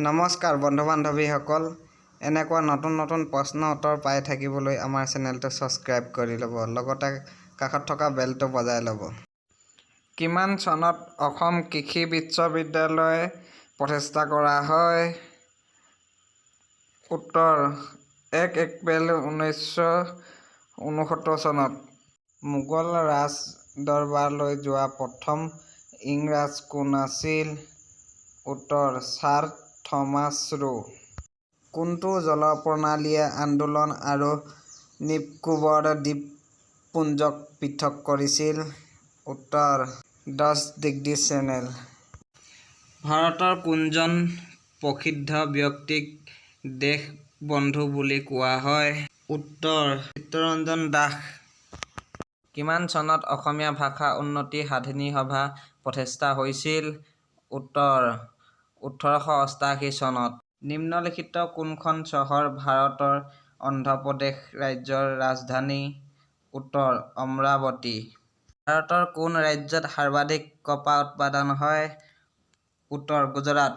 নমস্কাৰ বন্ধু বান্ধৱীসকল, এনেকুৱা নতুন নতুন প্ৰশ্ন উত্তৰ পাই থাকিবলৈ আমাৰ চেনেলটো ছাবস্ক্ৰাইব কৰি ল'ব, লগতে কাষত থকা বেলটো বজাই ল'ব। কিমান চনত অসম কৃষি বিশ্ববিদ্যালয় প্ৰতিষ্ঠা কৰা হয়? উত্তৰ, 1 এপ্ৰিল 1969 চনত। মোগল ৰাজ দৰবাৰলৈ যোৱা প্ৰথম ইংৰাজ কোন আছিল? উত্তৰ, ছাৰ থমাছ ৰো। কোনটো জলপ্ৰণালীয়ে আন্দোলন আৰু নিকোবৰ দ্বীপপুঞ্জক পৃথক কৰিছিল? উত্তৰ, 10 ডিগ্ৰী চেনেল। ভাৰতৰ কোনজন প্ৰসিদ্ধ ব্যক্তিক দেশবন্ধু বুলি কোৱা হয়? উত্তৰ, চিত্তৰঞ্জন দাস। কিমান চনত অসমীয়া ভাষা উন্নতি সাধিনী সভা প্ৰতিষ্ঠা হৈছিল? উত্তৰ, 1888 চনত। নিম্নলিখিত কোনখন চহৰ ভাৰতৰ অন্ধ্ৰপ্ৰদেশ ৰাজ্যৰ ৰাজধানী? উত্তৰ, অমৰাৱতী। ভাৰতৰ কোন ৰাজ্যত সৰ্বাধিক কপাহ উৎপাদন হয়? উত্তৰ, গুজৰাট।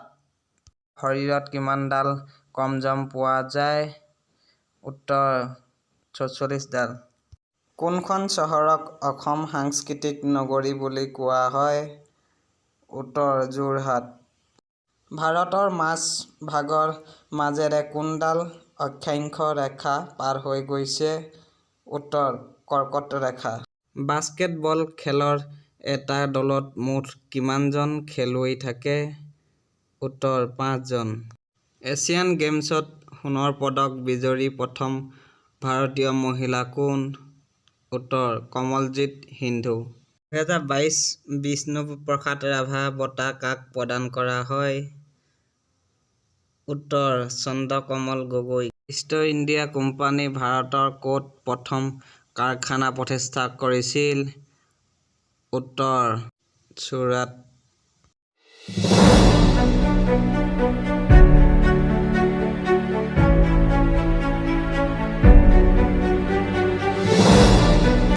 শৰীৰত কিমানডাল ক্ৰম'জম পোৱা যায়? উত্তৰ, 44ডাল। কোনখন চহৰক অসম সাংস্কৃতিক নগৰী বুলি কোৱা হয়? উত্তৰ, যোৰহাট। ভাৰতৰ মাজ ভাগৰ মাজেৰে কোনডাল অক্ষাংশ ৰেখা পাৰ হৈ গৈছে? উত্তৰ, কৰ্কট ৰেখা। বাস্কেটবল খেলৰ এটা দলত মুঠ কিমানজন খেলুৱৈ থাকে? উত্তৰ, পাঁচজন। এছিয়ান গেমছত সোণৰ পদক বিজয়ী প্ৰথম ভাৰতীয় মহিলা কোন? উত্তৰ, কমলজিৎ সিন্ধু। 2022 বিষ্ণু প্ৰসাদ ৰাভা বঁটা কাক প্ৰদান কৰা হয়? উত্তৰ, চন্দ্ৰকমল গগৈক। ইষ্ট ইণ্ডিয়া কোম্পানী ভাৰতৰ ক'ত প্ৰথম কাৰখানা প্ৰতিষ্ঠা কৰিছিল? উত্তৰ, চুৰাট।